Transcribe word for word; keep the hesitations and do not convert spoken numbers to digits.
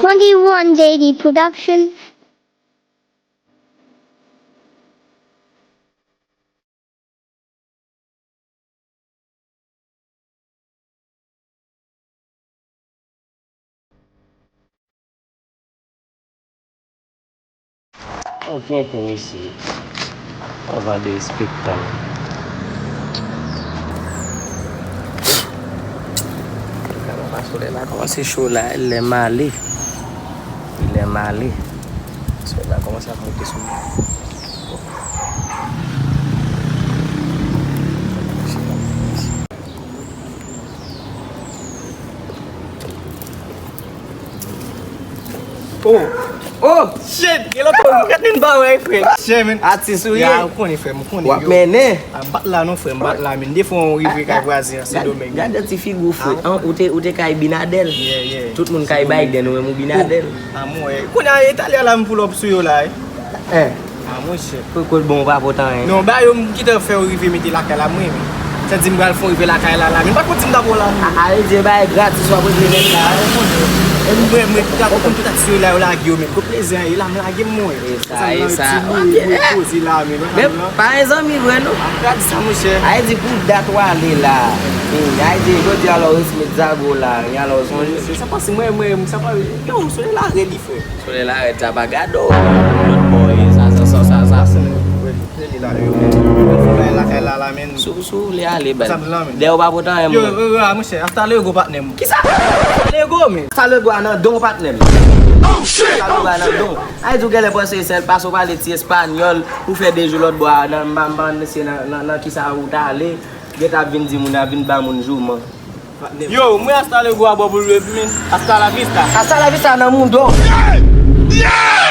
Twenty-one J D Production. Ok, ok, mesye. Anvan de respektan. Solèy la kòmanse cho la, lè m ale. Lè m ale. Solèy la kòmanse ap monte sou mwen. Oh! Oh! Shit! Gen lòt moun ret vin ba wè, frè. Shit, man. Atis ou ye? Ya, ou konnen, frè, m konnen. W ap mennen. A, m pa t la non, frè, m pa t la, men. Defwa, w rive kay vwazen an, Sendomeng. Gad, gad ti figi w, frè. An, ou te, ou te kay Binadèl. Yeah, yeah. Tout moun kay Biden, ou menm ou Binadèl. A, mwen, kounye a, Italyen la, m pull up sou yo la, eh. Eh. A, monchè. Kot, kot bon, ou pa pot anyen. Non, ba yo, m gentan fè yo rive mete lakay la, mwen, men. Sa di m pral fè yo rive lakay la, la, men m pa t konn si m t ap wè w la, non. A, a, yo di yo bay gratis, w ap regle nèt la, eh. E m, mwen, mwen, tout a, konn tout atis yo la, yo lage yo, men. Gwo plezi an ye la, m lage m, mwen. E sa, e sa. Ti boul, mwen poze la, men. Men, pa yon zanmi vre, non. A, gad sa, monchè. A, e di pou dat w ale la. Hmm, a, e di, jodi a, alò, resmet zago la. E alò, sonje. Se sa pase, mwen, mwen, sa pa, yo, solèy la rèd, frè. Solèy la rèd, sa pa gade w. Lòt bò, e, sa, sa, sa, sa, sa. Sou, sou w vle ale, bèl. Dèyè w pa pote anyen, mwen. Yo, yo, yo, a, monchè, hasta luego, patnè m. Kisa? Hasta luego, men. Hasta luego a nan don, patnè m. Hasta luego a nan don. Ay, di w genlè panse sèl pase w pale ti espanyòl, ou fè de jou lòt bò a, nan, m pa, m pa konn mesye nan, nan, nan kisa ou t ale, gentan ap vin di moun, ap vin ba moun jouman. Yo, mwen hasta luego a bò pou lwe, men hasta la vista. Hasta la vista nan mundo. Yeah! Yeah!